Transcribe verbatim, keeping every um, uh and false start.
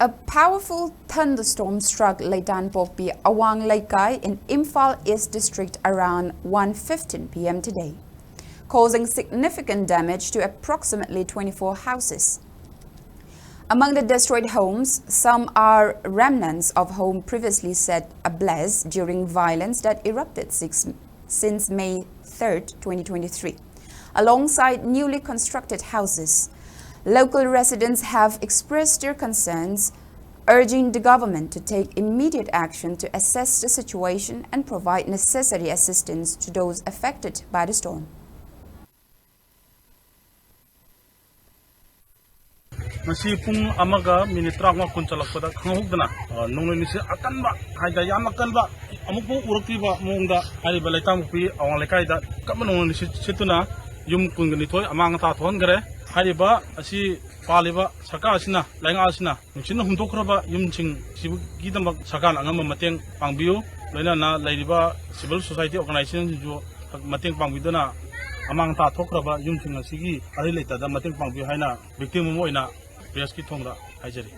A powerful thunderstorm struck Leitanpokpi Awang Leikai in Imphal East District around one fifteen p m today, causing significant damage to approximately twenty-four houses. Among the destroyed homes, some are remnants of home previously set ablaze during violence that erupted six, since May third, twenty twenty-three, alongside newly constructed houses. Local residents have expressed their concerns, urging the government to take immediate action to assess the situation and provide necessary assistance to those affected by the storm. ꯉꯁꯤ ꯄꯨꯡ ꯑꯃꯒ minute ꯇꯔꯥꯃꯉꯥ ꯀꯨꯟ ꯆꯠꯂꯛꯄꯗ ꯈꯪꯍꯧꯗꯅ, ꯑ, ꯅꯣꯡꯂꯩ ꯅꯨꯡꯁꯤꯠ ꯑꯀꯟꯕ, ꯍꯥꯏꯗꯤ ꯌꯥꯝ ꯑꯀꯟꯕ, ꯑꯃꯨꯛꯐꯥꯎ ꯎꯔꯛꯇ꯭ꯔꯤꯕ ꯃꯑꯣꯡꯗ ꯍꯥꯏꯔꯤꯕ ꯂꯩꯇꯥꯡꯄꯣꯛꯄꯤ ꯑꯋꯥꯡ ꯂꯩꯀꯥꯏꯗ ꯀꯟꯕ ꯅꯣꯡꯂꯩ ꯅꯨꯡꯁꯤꯠ ꯁꯤꯠꯇꯨꯅ ꯌꯨꯝ ꯀꯨꯟꯒ ꯅꯤꯊꯣꯏ ꯑꯃꯥꯡ ꯑꯇꯥ ꯊꯣꯛꯍꯟꯈ꯭ꯔꯦ꯫ ꯍꯥꯏꯔꯤꯕ ꯑꯁꯤ ꯄꯥꯜꯂꯤꯕ ꯁꯔꯀꯥꯔ ꯑꯁꯤꯅ, ꯂꯩꯉꯥꯛ ꯑꯁꯤꯅ ꯅꯨꯡꯁꯤꯠꯅ ꯍꯨꯝꯗꯣꯛꯈ꯭ꯔꯕ ꯌꯨꯝꯁꯤꯡ ꯁꯤꯒꯤꯗꯃꯛ ꯁꯔꯀꯥꯔꯅ ꯑꯉꯝꯕ ꯃꯇꯦꯡ ꯄꯥꯡꯕꯤꯌꯨ꯫ ꯂꯣꯏꯅꯅ ꯂꯩꯔꯤꯕ civil society organizationꯁꯤꯡꯁꯨ ꯃꯇꯦꯡ ꯄꯥꯡꯕꯤꯗꯨꯅ ꯑꯃꯥꯡ ꯑꯇꯥ ꯊꯣꯛꯈ꯭ꯔꯕ ꯌꯨꯝꯁꯤꯡ ꯑꯁꯤꯒꯤ ꯑꯔꯩ ꯂꯩꯇꯗ ꯃꯇꯦꯡ ꯄꯥꯡꯕꯤꯌꯨ ꯍꯥꯏꯅ victim ꯑꯃ ꯑꯣꯏꯅ pressꯀꯤ ꯊꯣꯡꯗ ꯍꯥꯏꯖꯔꯤ꯫